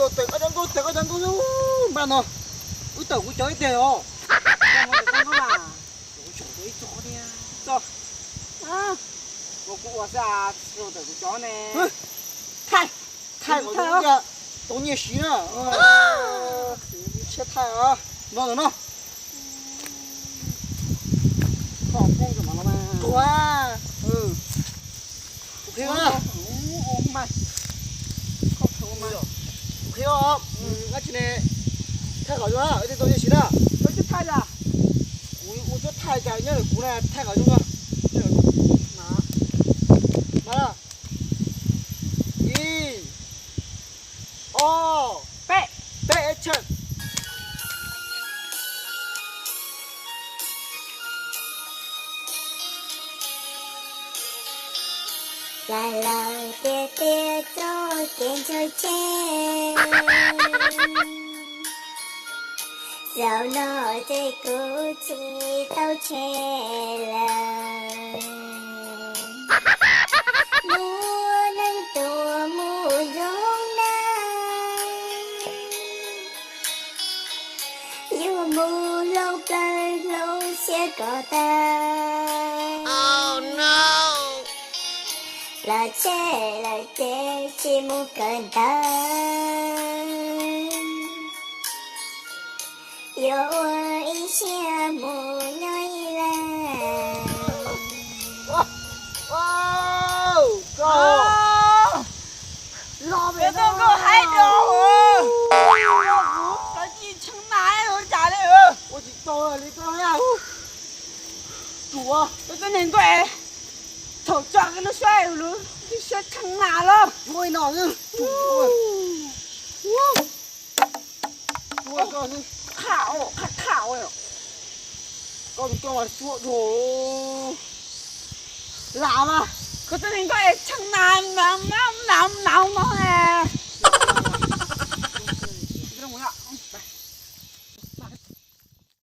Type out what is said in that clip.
Tawm koj cov nkauj, tawm koj cov nkauj, npaj no wb tawm kuv cov ib teg os. Tawm kuv cov ib txoj thiab. Txoj. Ua kuv ua xwb, tawm kuv cov ne. Thaij, thaij kom tau nyiaj siv na. Thaij os. No ntawm no. Kuv qhia koj na. Kuv qhia koj, dab tsi ne, thaij kom zoo na, wb thiaj tau nyiaj siv na. Kuv ua cuab thaij cas nyob ntawm kuv na, thaij kom zoo na. Mas na, ib, ob, peb, peb, action. Lawv tias tias txoj kev ntshaw tseg, zaum no ces kuv tsis tau tseg lawm. Muaj neeg tuaj mus zoo na, yuav mus hloov plawv hloov siab kom tag. Los tsheb lawm ces tsis mus kawm ntawv, yuav ua ib siab mus nyob ib leeg. Koj, koj hais rau kuv, kuv tsis tshee na ua cas li. Ua tsis tau li koj na. Tsum, koj tib neeg koj es thaum tso koj lub suab, lub siab tshee na los. Muaj ib no xwb. Koj xwb, qhab qhab, koj tus koj mas suab dhau. Lam mas, koj tib neeg koj es tshee na, na na na no.